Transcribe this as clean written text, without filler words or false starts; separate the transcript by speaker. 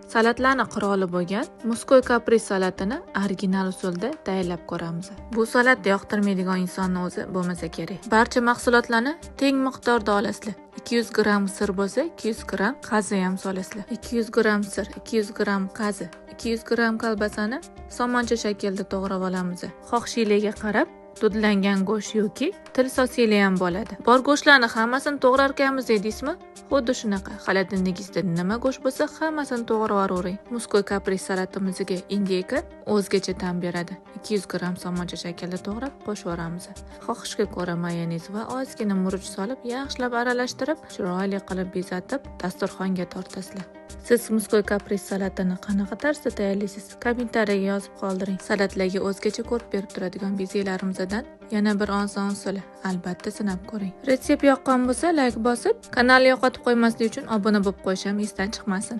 Speaker 1: Salatlarni qiroli bo'lgan Мужской каприз salatini original usulda tayyorlab ko'ramiz. Bu salatni yoqtirmaydigan insonni o'zi bo'lmasa kerak. Barcha mahsulotlarni teng miqdorda olasizlar. 200 gramm sir bo'lsa, 200 gramm qazi ham solasizlar. 200 gramm sir, 200 gramm qazi, 200 gramm kolbasani somoncha shaklida to'g'rab olamiz. Xohishinglarga qarab dudlangan go'sht yoki til sosinglar ham bo'ladi. Bor go'shtlarni hammasini to'g'rarkanmiz deysizmi? Xuddi shunaqa. Xolodilnikingizda nima go'sht bo'lsa, hammasini to'g'rab yuboravering. Мужской каприз salatimizga индейка o'zgacha ta'm beradi. 200 gramm somoncha shaklida to'g'rab qo'shib yuboramiz. Xohishga ko'ra mayonez va ozgina murch solib, yaxshilab aralashtirib, chiroyli qilib bezatib, dasturxonga tortasizlar. Siz Мужской каприз salatini qanaqa tarzda tayyorlaysiz? Kommentariyaga yozib qoldiring. Salatlarga o'zgacha ko'rk berib turadigan bezaklarimizdan yana bir oson usuli. Albatta sinab ko'ring. Retsept yoqqan bo'lsa, layk bosib, kanalni yo'qotib qo'ymaslik uchun obuna bo'lib qo'yish ham esdan chiqmasin.